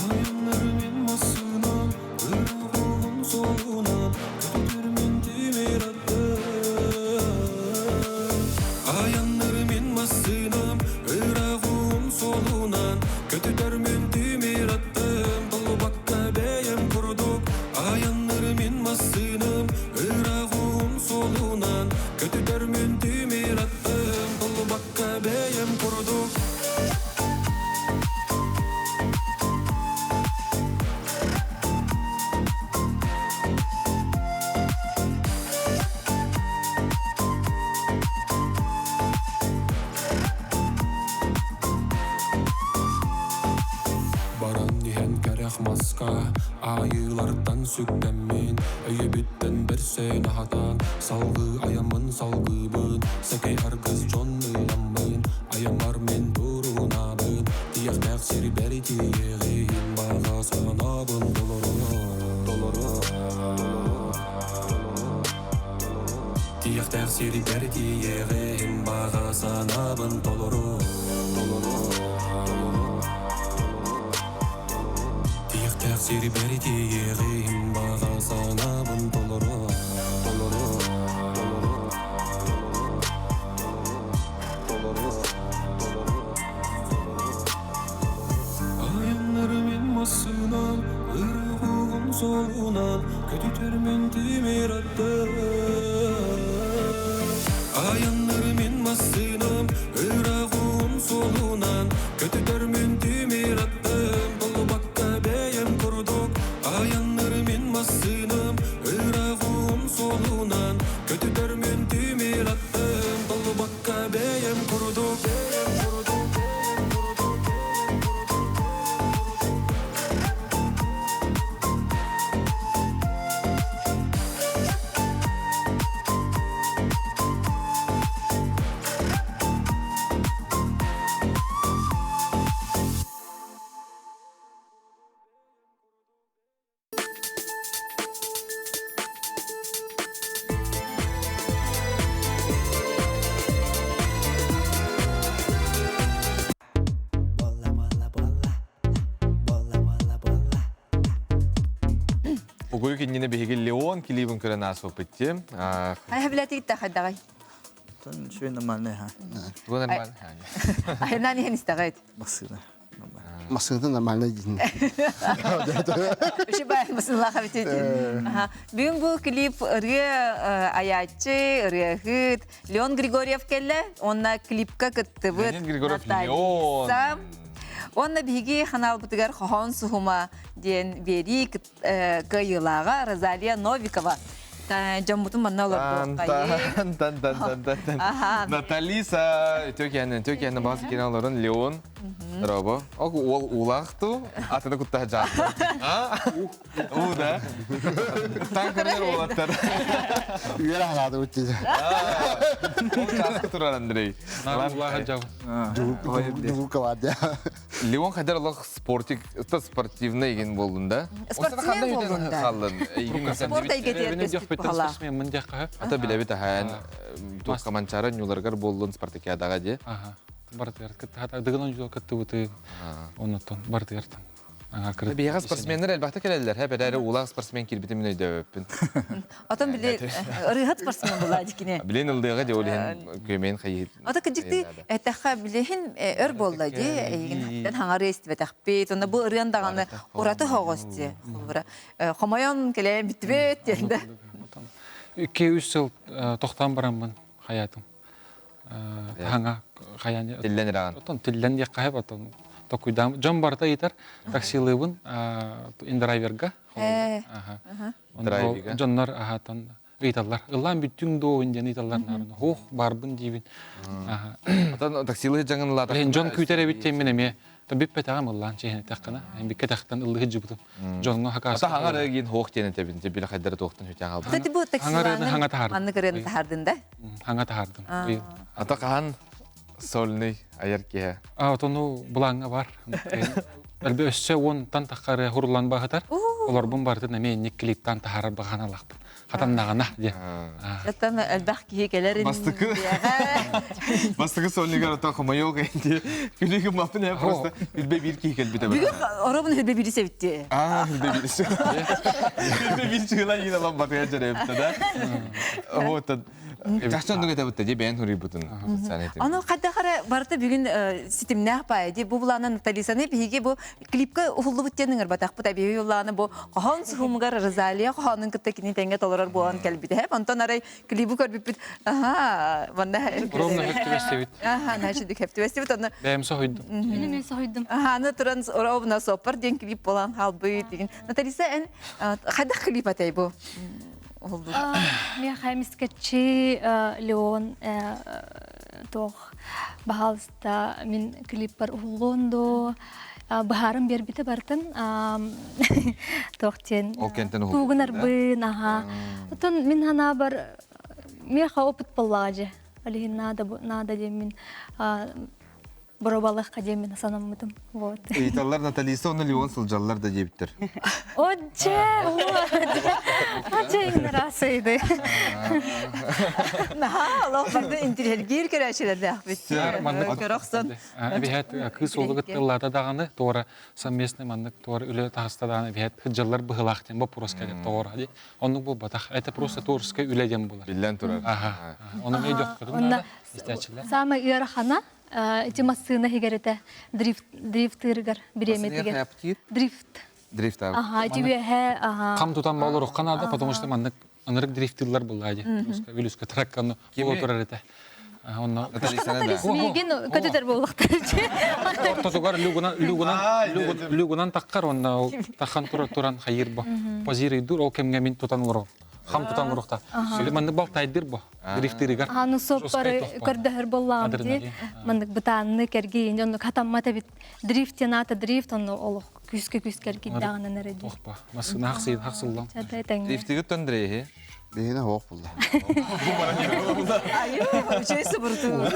Айаннарымын массыынан, ырғығым солунан, Көтүтөрмүн тимир аттым. Айаннарымын массыынан, ырағым солунан, Көтүтөрмүн тимир аттым, Толубакка бэйэм курдук. Айаннарымын массыынан, ырағым солунан, Көтүтөрмүн тимир аттым, Толубакка бэйэм курдук. Баран иһэн кэрэх маска айыылартан сүктэммин, Өйөбүттэн бэрсэн аһатан, салгыы айаммын салгыыбын, Сэкэй аргыс дьон ыламмын, айаммар мен Баҕа санаабын толору, толору, толору. Тиэхтээх сирбэр тиийиэҕим, баҕа санаабын толору, толору, толору, толору, толору, толору. Айаннар мин массыынам, ырыгым солунан, көтүтэр мин тимир аттым. Айаннар мин массыынам, ырагым солунан, көтүтэр мин тимир аттым, толлубакка бэйэм курдук. Айаннар мин массыынам, ырагым солунан, көтүтэр мин тимир аттым, толлубакка бэйэм курдук. Бэйэм курдук, бэйэм курдук, бэйэм курдук, бэйэм курдук. Угуйу кинини биһиги Леон клибин көрөн ааспыппыт. Хайа билэтигит хайдаҕай? Шүн нормальный ха. Туга нормально? Айынан иһэн истэҕит. Массыына. Массыына нормально дин. Үчү бай массыыналаах эбит. Бүгүн бу клип ырыа аяаччы, ырыаһыт Леон Григорьев кэллэ. Онна клипка кыттыбыт. Леонид Григорьев Леон. Онна биһиги ханаалбытыгар хоһоон суһума диэн биэрии кыайыылааҕа Розалия Новикова. Дьоммутун манна олордуоххайын. Тан тан тан тан тан. Наталиса, үтө киһини бас киһини олорун Леон. Робо. Ок уол уулаах ту, атыны куттаһа жаатты. У да. Таң көрөр уолаттар. Үөрэ халаады бутти. Ол часка турар Андрей. Дубука Леон хайдар олох спортик, спортивный еген болдун да? Спортсмен болдун да. Спорт эйгетигер көспүт бухала. Ата билебит ахан туох манчара нюларгар болдун спартакиадаға де. Бартыгар кытта дыгынан жол кыттыбыты оннотон бартыгартан. Биһиэхэ спортсменнер элбэхтэ кэлэллэр, хэ бэрээри уулаах спортсмен киирбитин мин өйдөөбөппүн. Отон били ырыһат спортсмен була дикине. Билин ылдыаҕа дьэ ол иһин күөмэйин хайыһыт. Ото кыдьыкты эттэххэ билиһин өр буолла ди эйигин хаҥары истибэтэхпит. Онно бу ырыан даҕаны ураты хоҕос ди. Холобура хомойон кэлээн бүттүбүт диэн да. 2-3 сыл тохтоон бараммын хаятым. Хаҥа хаян Тиллэн ираҕан. Отон тиллэн диэххэ хэп отон токуйдаам дьон барыта ыйытар таксилыыбын индрайверга. Дьоннор аһатан ыйыталлар. Ыллаан бүттүҥ доо диэн ыйыталлар наарын. Хуох барбын диибин. Отон таксилыы дьаҥын ылаата. Дьон күүтэр эбит диэн эмиэ бүппэтэҕим ыллаан чиһин тэххана. Бикке тэхтэн ыллыһы жыбытым. Дьоҥҥо хакаас. Ата хаҥар ыгин хуох диэн этэбин. Биле хайдары туохтан хүтэн халбын. Кстати, бу таксилааны маннык ырыаны таһардын да? Хаҥа таһардым. Ата хаһан сольный айар киһи. А отону булаҥҥа бар. Әлбе өссө уонтан таххары хурлан баһытар. Олорбун бартын эмиэ инник клиптан таһарар баҕаналаахпын. Хатаннаҕына диэн. Жаттан элбэх киһи кэлэр Бастакы Бастакы сольнигар ата хомойуох энти. Күлүгү мапын э просто үлбе бир киһи кэлбитэ. Бүгүн оробун үлбе бири себитти. А, үлбе бири. Үлбе бир чыгыла йын алам батыга жарайыпты да. Вот Чахчы оннук этебит ди бэйэн хуруйбутун. Аны хайдах эрэ барыта бүгүн ситимнээх баай ди бу булаана Наталисаны биһиги бу клипка уһуллубут диэн ыҥырбатахпыт абиһи улааны бу хоһоон суһумугар Розалия хоһоонун кытта кини тэҥҥэ толорор буолан кэлбитэ. Онтон арай клибы көрбүппүт аха манна Ровно хөптүбэстибит. Аха, значит, хөптүбэстибит онно. Бэйэм соһуйдум. Мин эмиэ соһуйдум. Аха, аны туран ровно соппар диэн клип буолан хаалбыт деген. Наталиса эн хайдах клип атай бу? Миэхэ эмискэччи Леон туох баһаалыста мин клиппар уһуллуон доо быһааран биэрбитэ бартын туох диэн тугунарбын аха отон мин ханаабар миэхэ опыт буоллаҕа дьэ ол иһин наада наада диэммин. боробалыахха диэммин санаммытым. Вот. Ыйыталлар Наталиса уонна Леон сылдьаллар да диэбиттэр. Отже, отже, иннарасыйды. Наһаа олох барды интириэргиир көрөөчүлэрдээхпит. Көрөхсөн. Эбиһэт кыыс уолу кыттыллаата даҕаны туора совместный маннык туора үлэ таһыста даҕаны эбиһэт сылдьаллар быһылаах диэн боппуруос кэлэр тоҕор ди. Оннук буолбатах. Это просто творческое үлэ диэн буолар. Биллэн турар. Аха. Ону өйдөххүтүн наада истээччилэр. Самый ыарахана ити массыына иһигэр этэ дрифт дрифтыырыгар бириэмэтигэр дрифт дрифт аха ити үөһэ аха хам тутан олоруохха наада потому что маннык ынырык дрифтыыллар буллаа дии Вилюска тракканы буола турар этэ онно миигин көтүтэр буоллахтар ортотугар люгунан люгунан люгунан таххар онно тахан туран хайыр бо позируйдур ол кэмҥэ мин тутан олором хам тутан урукта. Сүлү маннык балтайдыр бу. Дрифтырыгар. Аны соппары көрдөһөр боллаам ди. Маннык бытаанны кэргиин онну хатаммат эбит. Дрифт тинаата дрифт онну олох күүскэ күүскэ эргийдээҕинэн эрэ ди. Охпа. Масына хахсыйын хахсыллам. Дрифтигит Андрейхи. Биһине хоох булла. Айуу, үчүгэй субуртуу.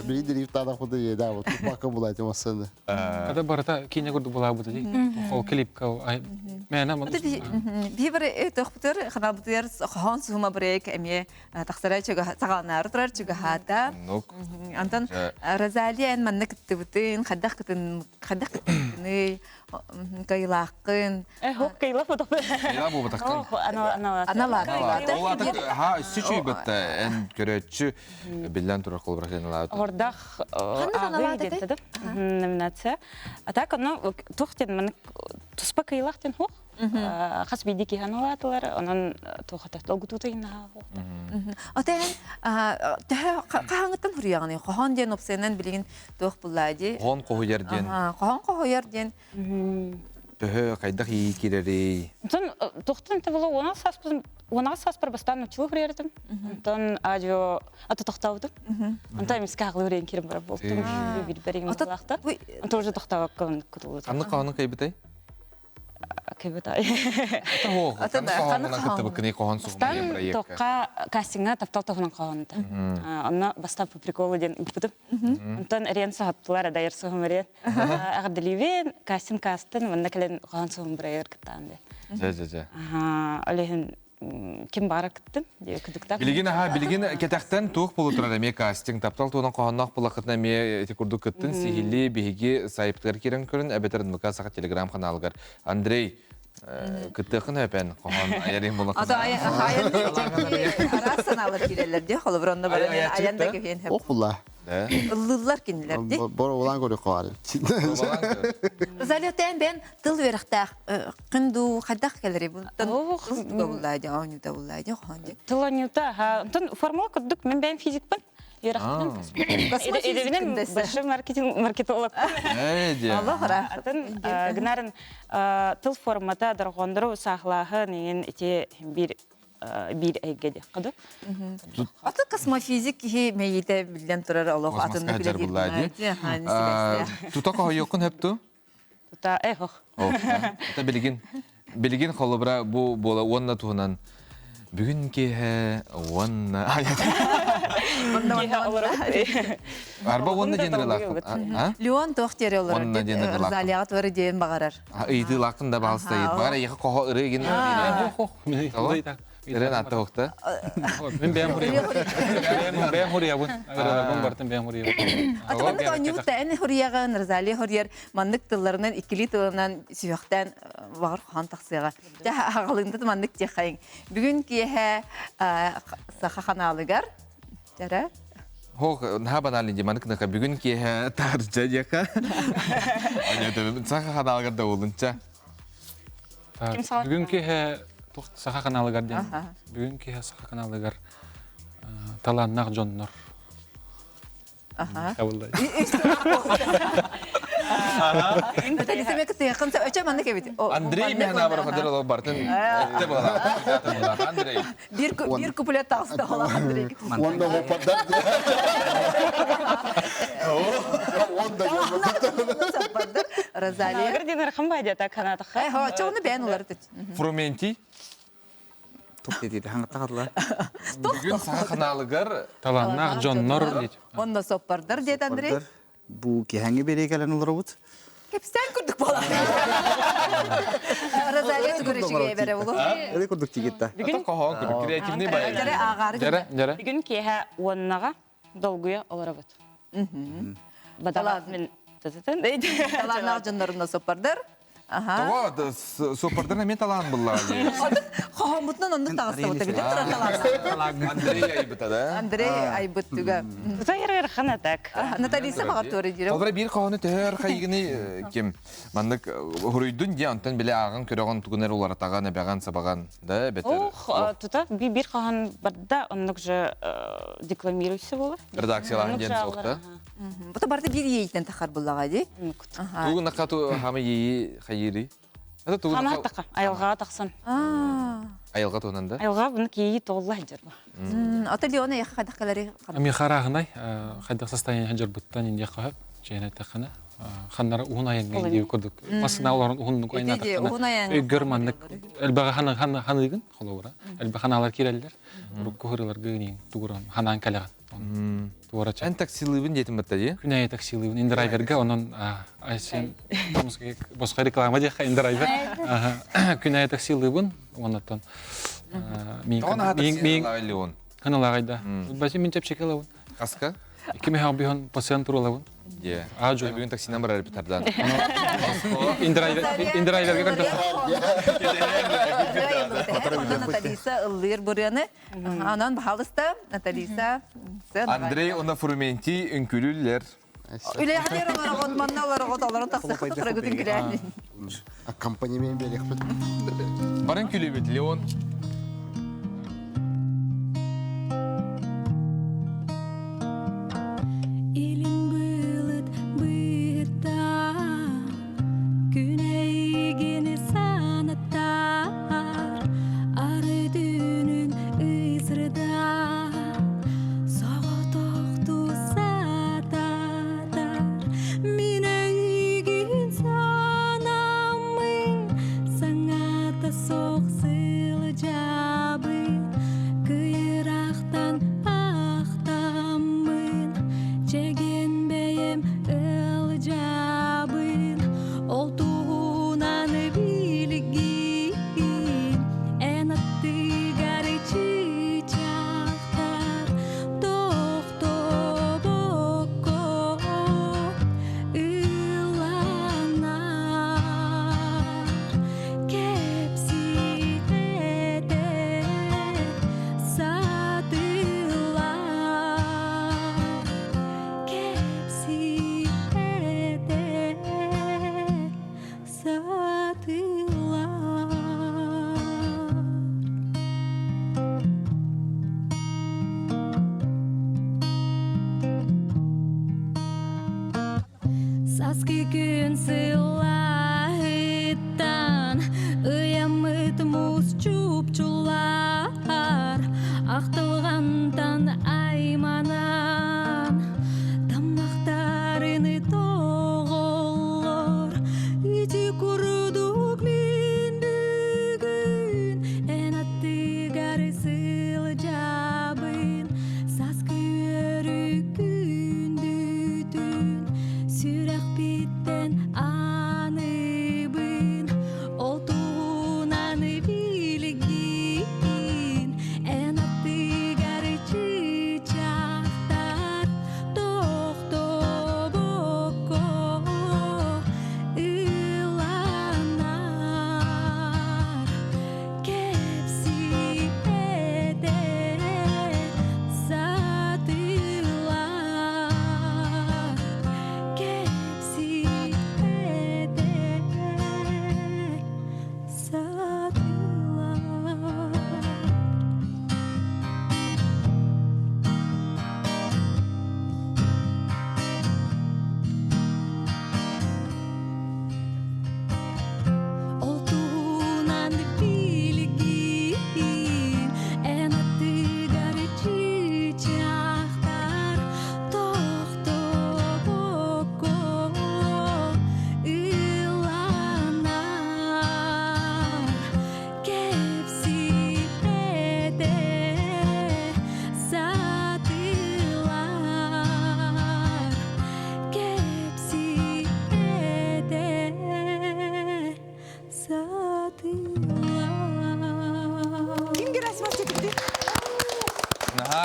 Биһи дрифтаадах бу да иэдээ бу туппакка булайты массыына. Ата барыта киинэ курдук булаабыта дии. Ол клипка мээнэ Биһи бары өтөхпүтөр ханаабытыгар хоһоон суһума бырайык эмиэ тахсара саҕаланаары турар чугаһаата. Антон Розалия эн манна кыттыбытын, хайдах кытын хайдах кыттыбытыный, кайылааххын. Хоп кайылаах ботохпун. Кайылаах буолбатаххын. Аналаат. Ол ата ха сүчүй бытта эн көрөөччү биллэн турар колбрахиналаабыт. Ордах ааҕыы номинация. А так ону туох диэн маны туспа кыйылах диэн хуох. Хас биирдии киһи аналаатылар, онон туохата долгутуута иннаha хуохта. Отен төһө хаһаҥыттан хуруйаҕыный? Хоһоон диэн опсайынан билигин туох буллаа дии? Хоһоон хоһуйар диэн. Хоһоон хоһуйар диэн. Төһө хайдах ии кирэрий? Онтон тохтон табыла уона сааспын уонаҕа сааспар бастаан нуччалыы хуруйар этим. Онтон аадьо аты тохтообутум. Онтон эмискэ аҕылыы хуруйан киирэн барар буолтум. Билбэр иҥин булаахта. Онтон уже тохтообокко кутуллубут. Ханнык хоһоонун кайбытай? Кайбытай. Бастаан тоққа кастиҥҥа таптал туһунан хоһоонута. Онно бастаан по приколу диэн ыыппытым. Онтон эриэн саһаптылар, дайар суһум эриэн. Эҕэрдэлиибин, кастинг кастын, манна кэлэн хоһоон суһум бырайыгар кыттаан диэн. Дьэ, дьэ, дьэ. Ол иһин ким баара кыттын кыдыктар. Билигин аха билигин кэтэхтэн туох буолу турар эмиэ кастинг таптал туһунан хоһоонноох булахытына эмиэ ити курдук кыттын сиһилии биһиги сайыптыгар киирэн көрүн эбэтэр НВК Саха телеграм каналыгар Андрей кыттыахын өпен хоһоон айарин булахытына араас санаалар киирэллэр дии холобур онно баран айан да кэһиэн Ох була. Ыллыыллар кинилэр дии. Боровалаан көрү хоары. Розалия тэн бен тыл үөрэхтээх кын дуу хайдах кэлэри бунтан тыл буллаа дии оонньуута буллаа дии хоһоон дии. Тыл оонньуута аха онтон формула курдук мен бэйэм физикпин үөрэхпинэн идэбинэн большой маркетинг маркетолог. Атын гынарын тыл формата дорҕоондору саахлааһын иҥин ити биир биир эйгэ диэххэ дуу. Аты космофизик киһи мэйиитэ биллэн турар олох атыннык үлэлиир. Тута хоһуйуоххун хөпту? Тута эхох. Ата билигин билигин холобура бу буола уонна туһунан бүгүн киэһэ уонна Арба уонна диэн ырылаахпын. Леон туох диэри олорор? Уонна диэн ырылаахпын. Розалияҕа туора диэн баҕарар. Ыйытыылааххын да баҕалста ыйыт. Баҕар эйиэхэ хоһо ырыа гин Ырыан атта хохта. Мин бэйэм хуруйабын. Бэйэм хуруйабын. Ырыаларбын бартын бэйэм хуруйабын. Атаманнык оонньуут эн хуруйаҕын, Розалия хуруйар маннык тылларынан иккилии тылынан сүһүөхтээн баҕар хоһоон тахсыаҕа. Дьэ аҕалыында маннык диэххэйиҥ. Бүгүн киэһэ саха ханаалыгар Дьэрэ. Хох, наһаа банальный дии, маннык гыныха бүгүн киэһэ таһырдьа диэххэ. Саха ханаалыгар да уолунча. Бүгүн киэһэ саха каналыгар диэн. Бүгүн киэһэ саха каналыгар талааннаах дьоннор Андрей Механабар хадыр олох бартын этте була. Андрей. Бир куплет тағысты ола Андрей. Онда хоппадар. Онда Розалия. Динер хамбайда так канатаха. Чоны бен олар. Фрументий. Тук диэти хаңаттахатла. Бүгүн саха ханаалыгар талааннаах дьоннор Онно соппардар диэт Андрей. Бу киһәңи бере кэлэн олоробут. Кэпсээн курдук буолар. Розалия тугурешиге бере болу. Эли курдук тигитта. Бүгүн хоһоон курдук креативный бай. Дьэрэ ааҕаары. Дьэрэ, дьэрэ. Бүгүн киэһэ уоннаҕа долгуйа олоробут. Бадала мен Талааннаах дьоннорунна соппардар. Тоҕо соппардар эмиэ талаан буллаҕа дии. Хоһооммутунан оннук таҕыстабыт эбит турар талаан. Андрей айбыта да? Андрей айбыт түгэ. Тайыр так. Наталиса баҕар туора диир. Олора биир хоһоону төһөр хайыгыны ким маннык хуруйдун дии онтон биле ааҕан көрөҕөн тугунар уларатаҕан эбэҕэн сабаҕан да бетер. Ох, тута биир хоһоон барда оннук же декламируйся болар. Редакциялаһын диэн суохта. Бу барда биир иэйтен тахар буллаҕа дии. Тугун акату хама йии хайыри. Это тугун Хама тақа, айылҕаҕа тахсан. Айылҕа туһунан да? Айылҕа буну кии тоолла сылдьар. Ата Леона яха хайдах кэлэри? Ами харааһынай хайдах состояние сылдьарбыттан индия хаһып, чээнэ тахана ханнара уһун айанга диир курдук. Масына олорон уһуннук айнатаххана өйгөр маннык элбэҕи ханыыгын холобура. Элбэх ханаалар киирэллэр. Урукку хырыларга тугуран ханаан кэлэҕин. Эн таксилыыбын диэтим батта дии? Күн айы таксилыыбын индрайверга онон айсен босхо реклама диэххэ индрайвер. Күн айы таксилыыбын оннаттан мин ханалаагайда. Баси мин чэпчэки ылабын. Хаска? Кими хабихон пациент туралабын. Е. А жо бүгүн таксинан барар битардан. Индрайверге көрдө. Наталиса ыллыыр бурыаны. Анан баһалыста Наталиса. Андрей она фрументий үҥкүлүллэр. Үлэ хатер олорогот манна олорогот олорон тахсахта турагытын күлээн. Аккомпанемент берехпит. Барын күлүбүт Леон. Илин былыт быһыттар, күн эйигини санатар, ары түүнүн ысырдар, соҕотохтуу сататар. Мин эйигин санаммын, саҥата суох сылдьар.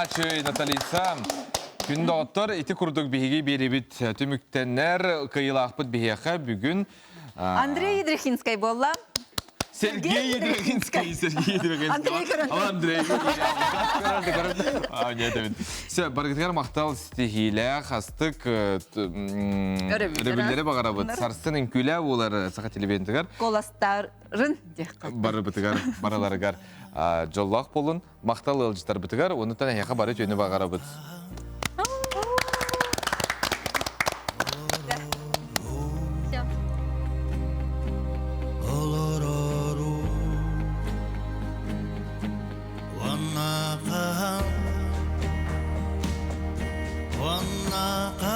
Наһаа Наталиса. Күн доҕоттор, ити курдук биһиги биэрибит түмүктэннэр, кыйылаахпыт биһиэхэ бүгүн Андрей Едрихинскай буолла. Сергей Едрихинскай, Сергей Едрихинскай. Андрей көрөн. Андрей. А, нет, эбит. Все, баргытыгар махтал стихиилээх, астык өрөбүллэри баҕарабыт. Сарсын үҥкүүлээ буолар саха телевидениетыгар. Коластарын Барыбытыгар, барыларыгар дьоллоох болун. Махтал ыалдьытарбытыгар, онутан эһиэхэ бары үтүөнү баҕарабыт. Уонна хаһан, уонна хаһан.